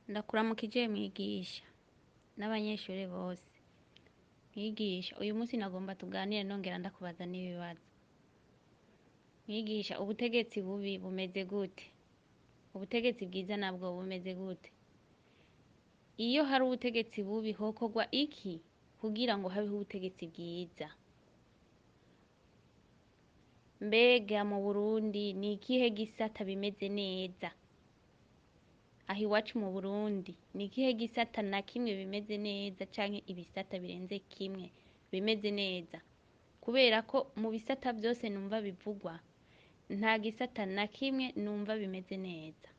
Ndakuramukije mwigisha n'abanyeshure bose. Mwigisha, uyu munsi nagomba tuganire nongera ndakubaza n'ibibazo. Mwigisha, ubutegetsi bubi bumeze gute? Ubutegetsi bwiza nabwo bumeze gute? Iyo hari ubutegetsi bubi hokorwa iki kugira ngo habeho ubutegetsi bwiza? Mbega mu Burundi ni ikihe gisata bimeze neza? Aha iwacu mu Burundi ni ikihe gisata na kimwe bimeze neza canke ibisata birenze kimwe bimeze neza? Kubera ko mu bisata vyose numva bivugwa, nta gisata na kimwe numva bimeze neza.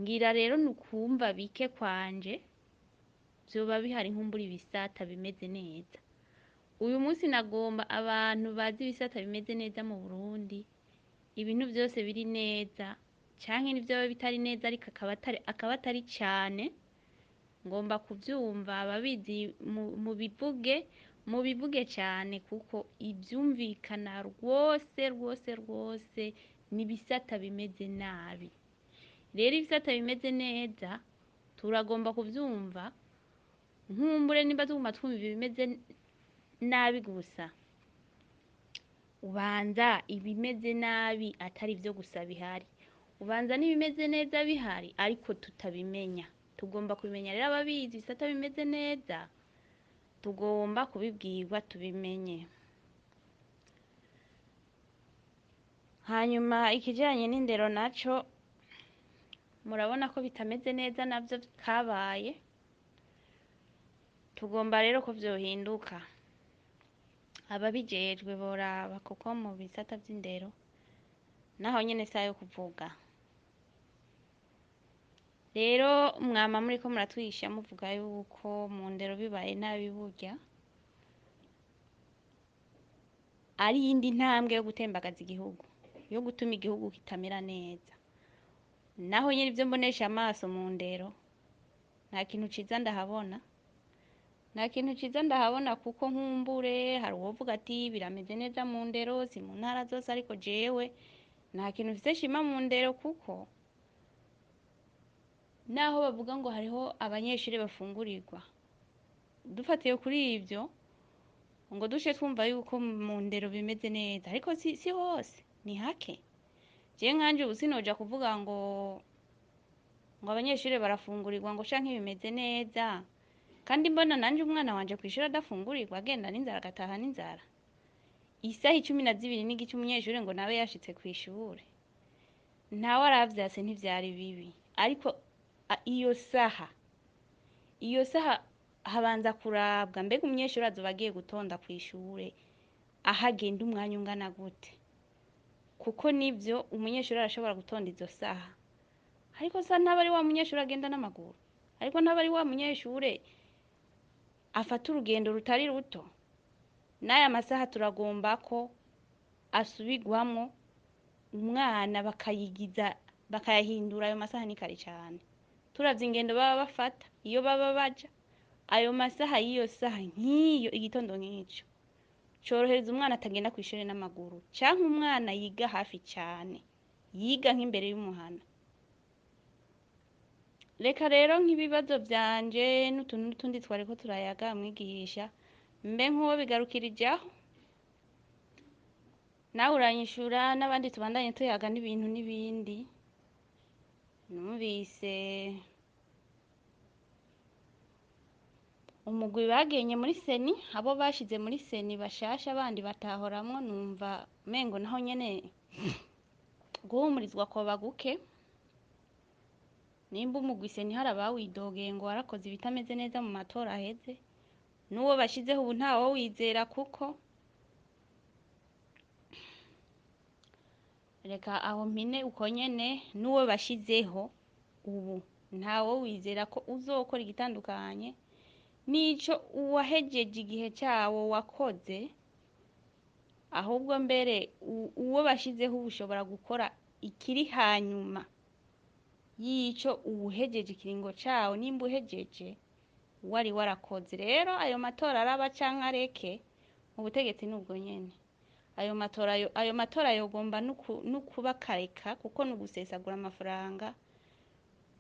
Ngira rero nukumva bike kwanje, vyoba bihari nkumbura ibisata bimeze neza. Uyu munsi nagomba abantu bazi ibisata bimeze neza mu Burundi, ibintu vyose biri neza, canke n'ivyoba bitari neza ariko akaba atari cane, ngomba kuvyumva ababizi mubivuge, mubivuge cane kuko ivyumvikana rwose rwose rwose ni ibisata bimeze nabi. Rero ibisata bimeze neza turagomba kuvyumva, nkumbure nimba tuguma twumva ibimeze nabi gusa, ubanza ibimeze nabi atari vyo gusa bihari, ubanza n'ibimeze neza bihari ariko tutabimenya. Tugomba kubimenya rero ababizi ibisata bimeze neza, tugomba kubibwirwa tubimenye. Hanyuma ikijanye n'indero naco, murabona ko bitameze neza navyo kabaye, tugomba rero ko vyohinduka. Ababijejwe boraba kuko mu bisata vy'indero naho nyene sayo kuvuga. Rero mwama muriko muratwigisha muvuga yuko mu ndero bibaye nabi burya ari iyindi ntambwe yo gutembagaza igihugu, yo gutuma igihugu kitamera neza. Naho nyene ivyo mbonesha amaso mu ndero, nta kintu ciza ndahabona. Nta kintu ciza ndahabona kuko nkumbure hari uwovuga ati birameze neza mu ndero, si mu ntara zose ariko jewe nta kintu mfise nshima mu ndero kuko naho bavuga ngo hariho abanyeshure bafungurirwa. Dufatiye kuri ivyo ngo duce twumva yuko mu ndero bimeze neza, ariko si hose, ni hake. Jewe nkanje ubu sinoja kuvuga ngo abanyeshure barafungurirwa ngo canke bimeze neza, kandi mbona nanje umwana wanje kw'ishure adafungurirwa agenda n'inzara agataha n'inzara. Isaha 12:15 umunyeshure ngo nabe yashitse kw'ishure. Ntawe aravyase ntivyari bibi, ariko iyo saha habanza kurabwa mbega umunyeshure azoba agiye gutonda kw'ishure aho agenda umwanya ungana gute? Kuko nivyo umunyeshure arashobora gutonda izo saha, ariko sa ntaba ari wa munyeshure agenda n'amaguru, ariko ntaba ari wa munyeshure afata urugendo rutari ruto. N'aya masaha turagomba ko asubirwamwo, umwana bakayigiza bakayahindura ayo masaha ni kare cane. Turavye ingendo baba bafata iyo baba baja, ayo masaha y'iyo saha nk'iyo igitondo nk'ico corohereza umwana atagenda kw'ishure n'amaguru, canke umwana yiga hafi cane, yiga nk'imbere y'umuhana. Reka rero nk'ibibazo vyanje n'utuntu n'utundi twariko turayaga mwigisha, mbe nk'uwo bigarukirije aho, nawe uranyishura n'abandi tubandanye tuyaga n'ibintu n'ibindi. Numvise umugwi bagenye muri seni, abo bashize muri seni bashasha bandi batahoramwo, numva mengo naho nyene guhumurizwa koba guke. Nimba umugwi seni hari abawidogeye ngo warakoze ibitameze neza mu matora aheze, n'uwo bashizeho ubu ntawowizera kuko reka aho mpine uko nyene, n'uwo bashizeho ubu ntawowizera ko uzokora igitandukanye n'ico uwahejeje igihe cawo wakoze, ahubwo mbere uwo bashizeho ubu ushobora gukora ikiri hanyuma y'ico uwuhejeje ikiringo cawo, nimba uhejeje wari warakoze. Rero ayo matora araba canke areke, ubutegetsi nubwo nyene. Ayo matora yogomba nukuba kareka kuko nugusesagura amafaranga.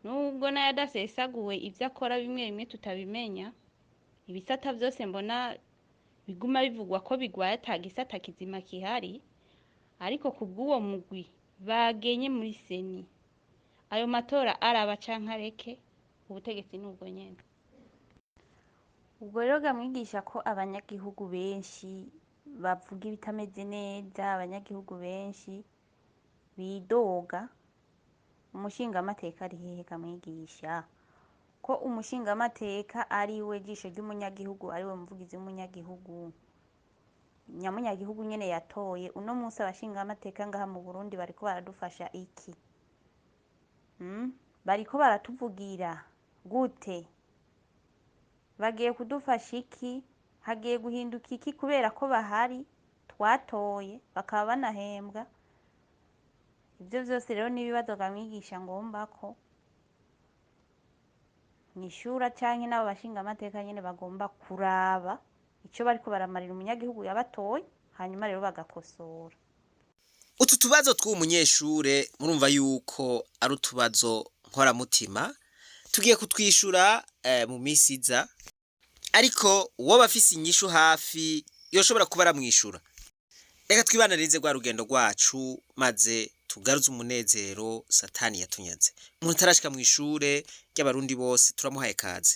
Nubwo nayo adasesaguwe, ivyo akora bimwe bimwe tutabimenya. Ibisata vyose mbona biguma bivugwa ko bigwaye, ata gisata kizima kihari. Ariko kubw'uwo mugwi bagenye muri CENI, ayo matora araba canke areke, ubutegetsi nubwo nyene. Ubwo rero gamwigisha ko abanyagihugu benshi bavuga ibitameze neza, abanyagihugu benshi bidoga. Umushingamateka ari hehe gamwigisha? Ko umushingamateka ari we jisho ry'umunyagihugu, ari we muvugizi w'umunyagihugu, nyamunyagihugu nyene yatoye. Uno munsi abashingamateka ngaha mu Burundi bariko baradufasha iki? Bariko baratuvugira gute? Bagiye kudufasha iki? Hagiye guhinduka iki kubera ko bahari twatoye, bakaba banahembwa? Ivyo vyose rero n'ibibazo gamwigisha ngomba ko mwishura, canke n'abo bashingamateka nyene bagomba kuraba ico bariko baramarira umunyagihugu yabatoye, hanyuma rero bagakosora. Utu tubazo tw'uwo munyeshure murumva yuko ari utubazo nkoramutima, tugiye kutwishura mu minsi iza. Ariko uwoba afise inyishu hafi yoshobora kuba aramwishura. Reka twibananize rwa rugendo rwacu, maze tugaruze umunezero Satani yatunyaze. Umuntu utarashika mw'ishure ry'Abarundi bose, turamuhaye kaze.